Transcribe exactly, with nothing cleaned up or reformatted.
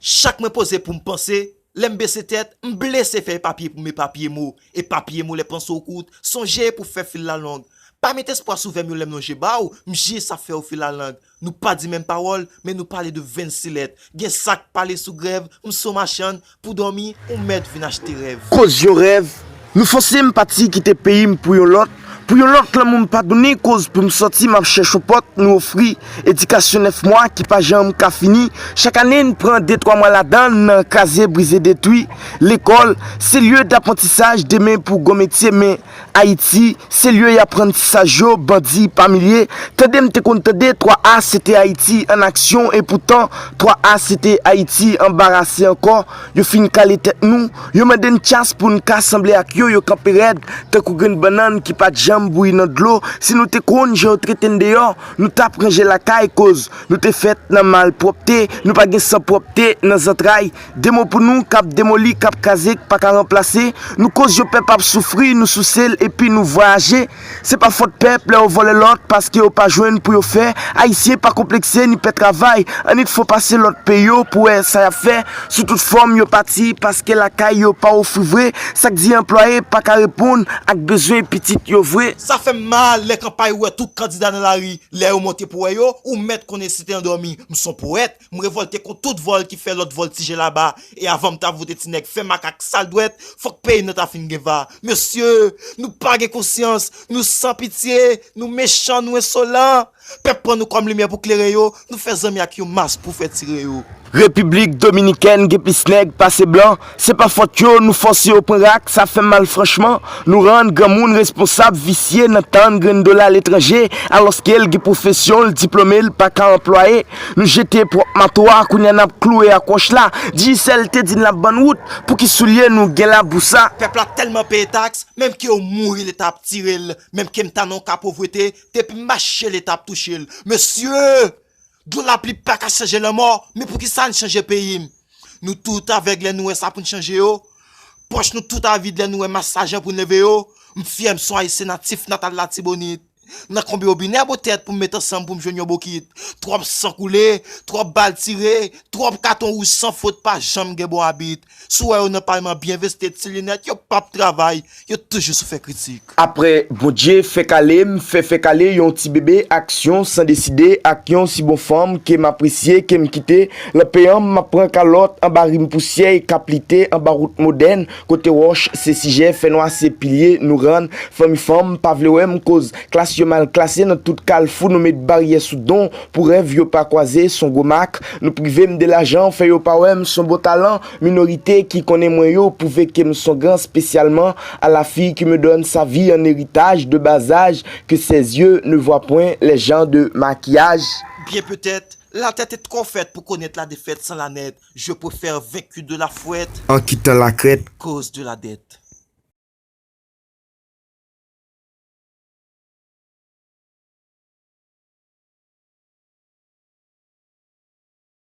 Chak mwen poze pou m panse, lè m bese tèt, m blese fèy papye pou m epapye mo. Epapye mo lè panse w kout, sonje pou fè fil la long. Pa met espwa sou vè m yo lè m lonje ba w, m jis ap fè w fil la lang. Nou pa di menm pawòl, men nou pale de vennsis lèt. Gen sa k pale sou grèv, m sou machann, pou dòmi, ou mèt vin achte rèv. Koz yon rèv, nou fòse m pati kite peyi m pou yon lòt. Pou yon lòt lanmou m pa donnen, koz pou m sòti m ap chèche yon pòt, nou ofri edikasyon nèf mwa ki pa janm ka fini. Chak ane n pran de twa mwa ladan l nan kraze, brize, detwi. Lekòl se lye daprantisaj, demen pou gwo metye, men Ayiti se lye y aprann ti saj yo, bandi pa milye. Tande m te konn tande twa A se te Ayiti an aksyon, epoutan twa A se te Ayiti anbarase ankò. Yo fin kale tèt nou, yo mande n chas pou n ka sanble ak yo, yo kanpe rèd tankou grenn bannann ki pa t janm bouyi nan dlo. Si nou te konn jan yo trete n deyò, nou t ap ranje lakay, koz nou te fèt nan malpwòpte, nou pa gen san pwòpte nan zantray. De mo pou nou k ap demoli, k ap kraze, k pa ka ranplase. Nou koz yon pèp ap soufri, nou souse l epi nou vwayaje. Se pa fòt pèp lè yo vòlè lòt paske yo pa jwenn pou yo fè. Ayisyen pa konplekse ni pè travay. Annik fò pase lòt peyi yo pou wè sa y ap fè. Sou tout fòm yo pati paske lakay yo pa ofri vre. Sa k di anplwaye pa ka reponn ak bezwen pitit yo vre. Sa fè m mal lè kanpay ou wè tout kandida nan lari. Lè yo monte pou wè yo, ou mèt konnen si te andòmi. M s on powèt. M revòlte kont tout vòl ki fè lòt vòltije laba. E avan m ta vote ti nèg fè makak sal dwèt, fòk peyi n nan ta fin gen va. Mesye, nou pa gen konsyans, nou san pitye, nou mechan, nou ensolan. Pèp pran nou kòm limyè pou klere yo, nou fè zanmi ak yon mas pou fè tire yo. Repiblik Dominikèn gen plis nèg pase blan. Se pa fòt yo, nou fòse yo pran rak, sa fè m mal franchman. Nou rann granmoun responsab, visye nan tann grenn dola letranje, alòske l gen pwofesyon l, diplome l pa ka anplwaye. Nou jete pwòp mato a, kounye a n ap klouwe ak wòch la. Digicel te di n l ap ban n wout, pouki soulye nou gen labou sa? Pèp la tèlman peye taks, menm ke yo mouri Leta ap tire l, menm ke m ta nan yon ka povrete, depi m mache Leta ap touche l. Mesye! Dlo lapli pa ka chanje lanmò, men poukisa n chanje peyi n? Nou tout avèg lè nou wè sa pou n chanje yo. Pòch nou tout a vid lè nou wè mas lajan pou n leve yo. M fyè m s on Ayisyen natif natal Latibonit. Nan konbyen ou binè bò tèt pou m met ansanm pou m jwenn yon bokit? Twòp san koule, twòp bal tire, twòp katon wouj san fot pa janm gen bon abit. Si w wè yo nan palman byen veste, ti linèt, yo p ap travay, yo toujou sou fè kritik. Apre Bondye fè kale, m fè fè kale yon ti bebe, aksyon san deside ak yon si bon fanm ke m apresye, ke m kite. Lanpeyanm m ap pran kalòt anba rim pousyè e k ap lite anba wout modèn, kote wòch se sijè, fènwa se pilye, nou rann fanmi fanm pa vle wè m koz klas yo mal klase nan tout kalfou, nou met baryè sou don pou rèv yo pa kwaze, s on gwo mak. Nou prive m de lajan, fè yo pa wè m s on bon talan. Minorite ki konnen mwen yo pwouve ke m s on gran, spécialement à la fille qui me donne sa vie en héritage de bas âge, que ses yeux ne voient point les gens de maquillage. Bien peut-être, la tête est trop faite pour connaître la défaite sans la nette. Je préfère vaincu de la fouette. En quittant la crête. Cause de la dette.